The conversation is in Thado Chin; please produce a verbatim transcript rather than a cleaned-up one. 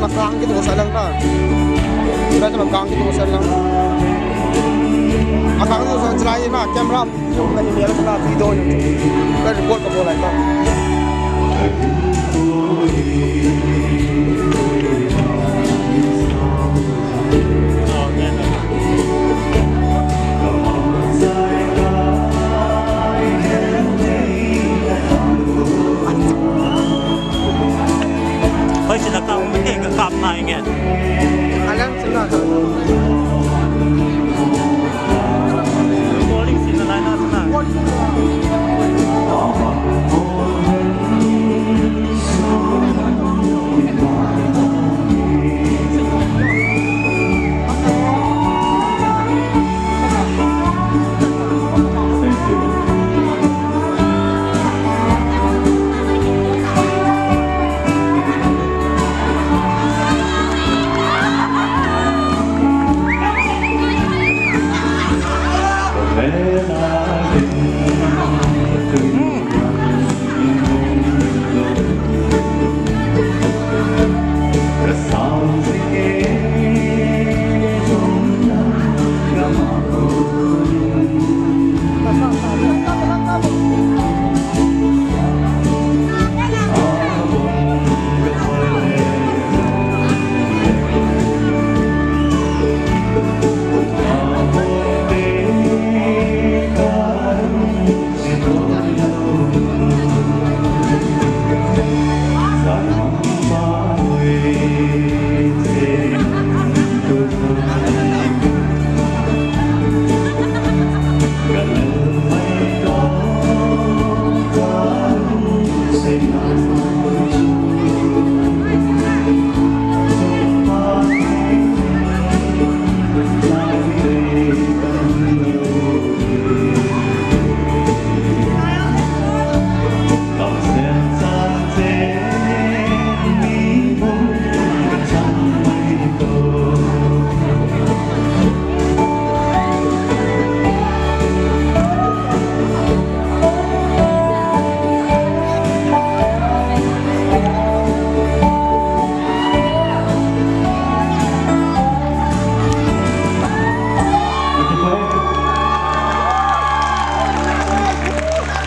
Akang kitoh sa lang na. Chulai chu akang kitoh sa lang. Akang kitoh sa chulai na camera. Yung na email sa na video yung. Ka record ka bolai ka. Hoy, sila ka, hindi ka kap na ingat. Alam, sila ka.